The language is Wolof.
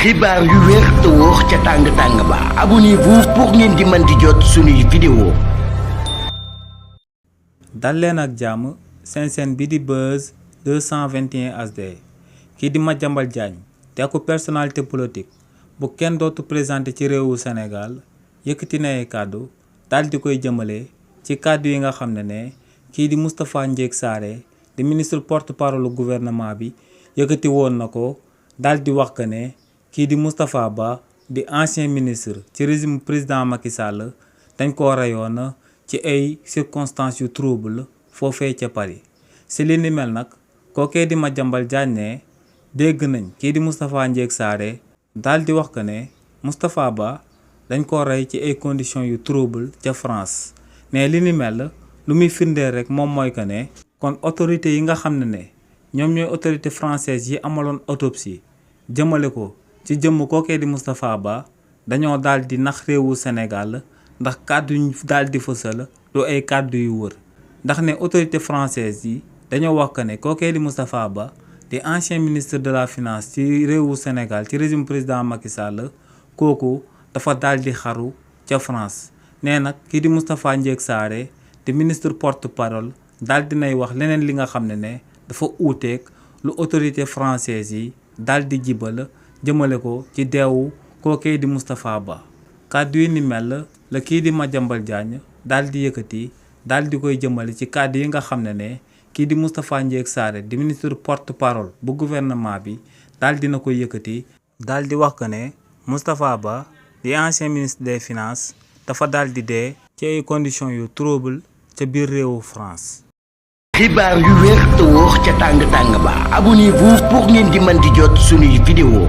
xibaar yu wér te wóor ca tàng-tàng ba abonnez-vous pour ngeen di mën di jot suñuy vidéo. dal leen ak jàmm seen chaîne bi di Buzz 221 HD kii di Madiambal Diagne te aku personnalité politique bu kenn dootu présenté ci réewu Sénégal yëkkati na ay kàddu daal di koy jëmale ci kàddu yi nga xam ne kii di Moustapha Ndiégue Sarré di ministre porte-parole gouvernement bi yëkkati woon na ko daal di wax que ne kii di Moustapha Ba di ancien ministre ci régime président Macky Sall dañ ko rayoon ci ay circonstances yu trouble foofee ca Paris si li ni mel nag kookee di Madiambal Diagne ne dégg nañ kii di Moustapha Ndiégue Sarré daal di wax que ne Moustapha Ba dañ ko rey ci ay conditions yu trouble ca France mais li ni mel lu muy firndeel rek moom mooy que ne kon autorités yi nga xam ne ñoom ñooy autorité française yi amaloon autopsie jëmale ko ci jëmm kookee di Moustapha Ba dañoo daal di nax réewu Sénégal ndax kàddu ñu daal di fësal du ay kàddu yu wër ndax ne autorité française yi dañoo wax que ne kookee di Moustapha Ba di ancien ministre de la finance ci réewu Sénégal ci régime président Macky Sall kooku dafa daal di xaru ca France nee nag kii di Moustapha Ndiégue Sarré di ministre porte-parole daal dinay wax leneen li nga xam ne dafa uuteeg lu autorité française yi daal di jibal jëmale ko ci deewu kookee di Moustapha Ba kàddu yi ni mel la kii di Madiambal Diagne daal di yëkkati daal di koy jëmale ci kàddu yi nga xam ne kii di Moustapha Ndiégue Sarré di ministre porte-parole bu gouvernement bi daal dina koy yëkkati daal di wax que ne Moustapha Ba di ancien ministre des finances dafa daal di dee ci ay conditions yu trouble ca biir réewu France. xibaar yu wér te wóor ca tàng-tàng ba abonnez-vous pour ngeen di mën di jot suñuy vidéo.